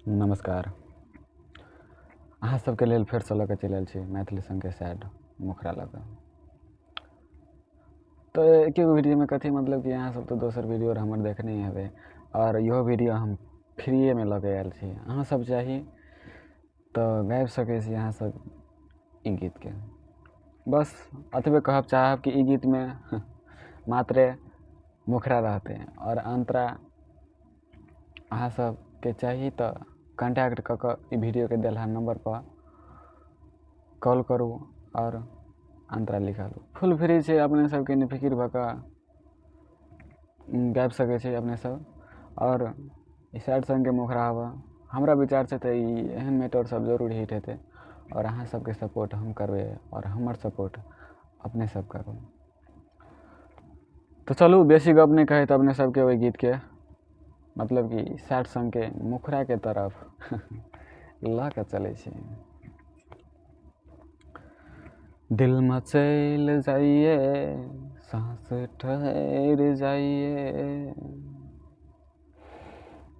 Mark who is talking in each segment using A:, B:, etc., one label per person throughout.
A: नमस्कार, अहाँ सबके लेल फेरसँ लऽ कऽ चलि आयल छी मैथिली सङ्गके सैड मुखड़ा लऽ कऽ। तऽ एके गो वीडियोमे कथी मतलब कि अहाँ सब तऽ दोसर वीडियो हमर देखने हेबै, आओर इहो वीडियो हम फ्रीएमे लऽ कऽ आयल छी। अहाँ सब चाही तऽ गाबि सकै छी अहाँ सब ई गीतके। बस एतबे कहब चाहब कि ई गीतमे मात्रे मुखड़ा रहतै आओर अन्तरा अहाँ सबके चाही तऽ कॉन्टैक्ट कऽ कऽ ई वीडियोके देलहा नम्बरपर कॉल करू आओर अन्तरा लिखा लू। फुल फ्री छै, अपने सबके निफिकिर भऽ कऽ गाबि सकै छी अपने सब। आओर ई सैड सॉन्गके मुखड़ा हबऽ, हमरा विचारसँ तऽ ई एहन मैटर सब जरूर हिट हेतै आओर अहाँ सबके सपोर्ट हम करबै आओर हमर सपोर्ट अपने सब करबै। तऽ चलू बेसी गप नहि कहैत अपने सबके ओहि गीतके मतलब कि सैड सॉन्गके मुखड़ाके तरफ लऽ कऽ चलै छी। दिल मचैल जाइए, साँस ठहर जाइए,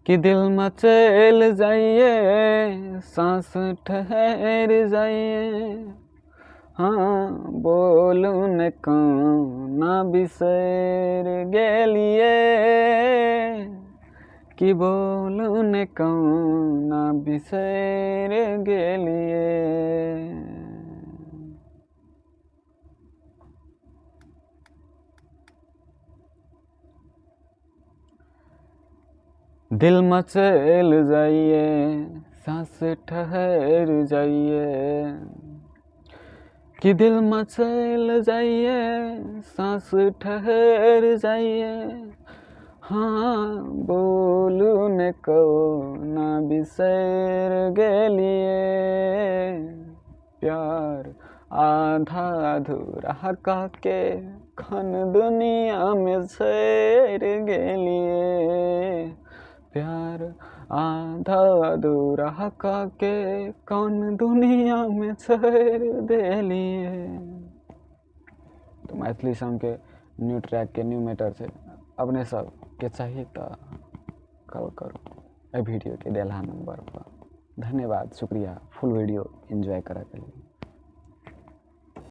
A: कि दिल मचैल जाइए, साँस ठहर जाइए, हाँ बोलू ने कोना बिसरि गेलिए, कि बोलू ने कोना बिसरि गेलिए। दिल मचैल जाइए, साँस ठहर जाइए, कि दिल मचैल जाइए, साँस ठहर जाइए, हाँ बोलू ने कोना बिसरि गेलिए। प्यार आधा अधूरा कह के खन दुनिया में छोड़ि गेलिए, प्यार आधा अधूरा कह के कौन दुनिया में छोड़ि देलिए। तऽ मैथिली सॉन्गके न्यू ट्रैकके न्यू मैटर छै, अपने सबके चाही तऽ कॉल करू एहि वीडियोके देलहा नम्बरपर। धन्यवाद, शुक्रिया फुल वीडियो एन्जॉय करैके लिए।